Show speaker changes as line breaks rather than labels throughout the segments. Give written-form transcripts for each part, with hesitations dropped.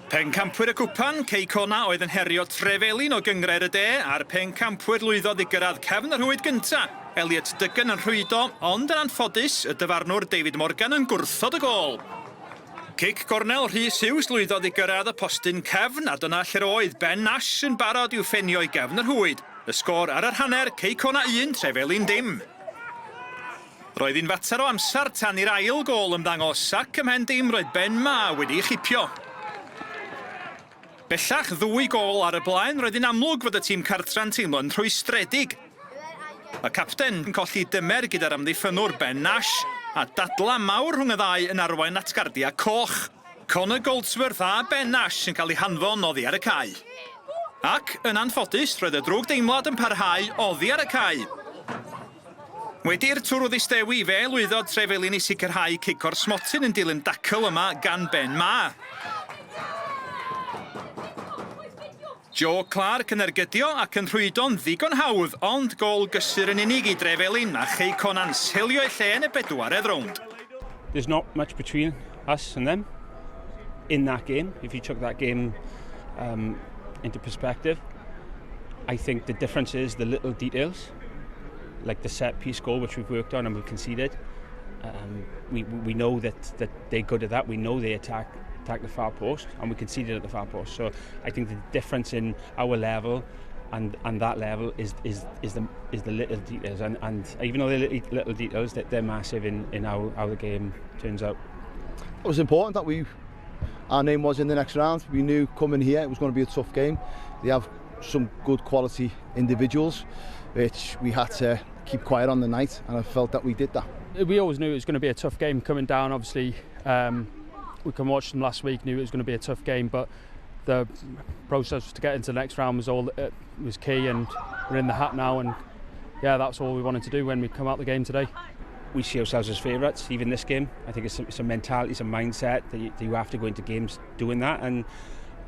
Pencampwyr y Cwpan, Cei Connah oedd yn herio Trefelin o Gynghrair y De, a'r pencampwyr lwyddodd i gyrraedd cefn y rhwyd gynta', Elliot Duggan yn rhwydo, ond yn anffodus, y dyfarnwr David Morgan yn gwrthod y gôl. Cic gornel Rhys Hughes lwyddodd i gyrraedd y postyn cefn, a dyna lle'r oedd Ben Nash yn barod i'w phenio i gefn y rhwyd. Y sgôr ar yr hanner, Cei Connah 1, Trefelin dim. Roedd hi'n fater o amser tan i'r ail gôl ymddangos ac ymhen dim roedd Ben Ma wedi'i chipio. Bellach ddwy gôl ar y blaen roedd hi'n amlwg fod y tîm cartra'n teimlo'n rhwystredig. Y capten yn colli dymer gyda'r amddiffynnwr Ben Nash a dadlau mawr rhwng y ddau yn arwain at gardiau coch. Connor Goldsworth a Ben Nash yn cael eu hanfon oddi ar y cae. Ac, yn anffodus, roedd y drwgdeimlad yn parhau oddi ar y cae. Wedi'r twrw ddistewi, fe lwyddodd Trefelin i sicrhau cic o'r smotyn yn dilyn dacl yma gan Ben Ma. Joe Clark yn ergydio ac yn rhwydo'n ddigon hawdd, ond gôl gysur yn unig i Drefelin a Chei Connah'n selio eu lle yn y bedwaredd rownd.
There's not much between us and them in that game. If you took that game into perspective, I think the difference is the little details, like the set piece goal, which we've worked on and we've conceded. We know that they're good at that. We know they attack the far post, and we conceded at the far post. So I think the difference in our level and that level is the little details, and even though they're little details, that they're massive in how the game turns out.
It was important that we our name was in the next round. We knew coming here it was going to be a tough game. They have some good quality individuals, which we had to keep quiet on the night, and I felt that we did that.
We always knew it was going to be a tough game coming down. Obviously, we can watch them last week, knew it was going to be a tough game, but the process to get into the next round was all was key, and we're in the hat now, and yeah, that's all we wanted to do when we come out the game today.
We see ourselves as favourites, even this game. I think it's a mentality, it's a mindset that you have to go into games doing that, and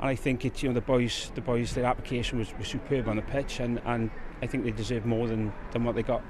I think it, you know, the boys, their application was superb on the pitch, and I think they deserve more than what they got.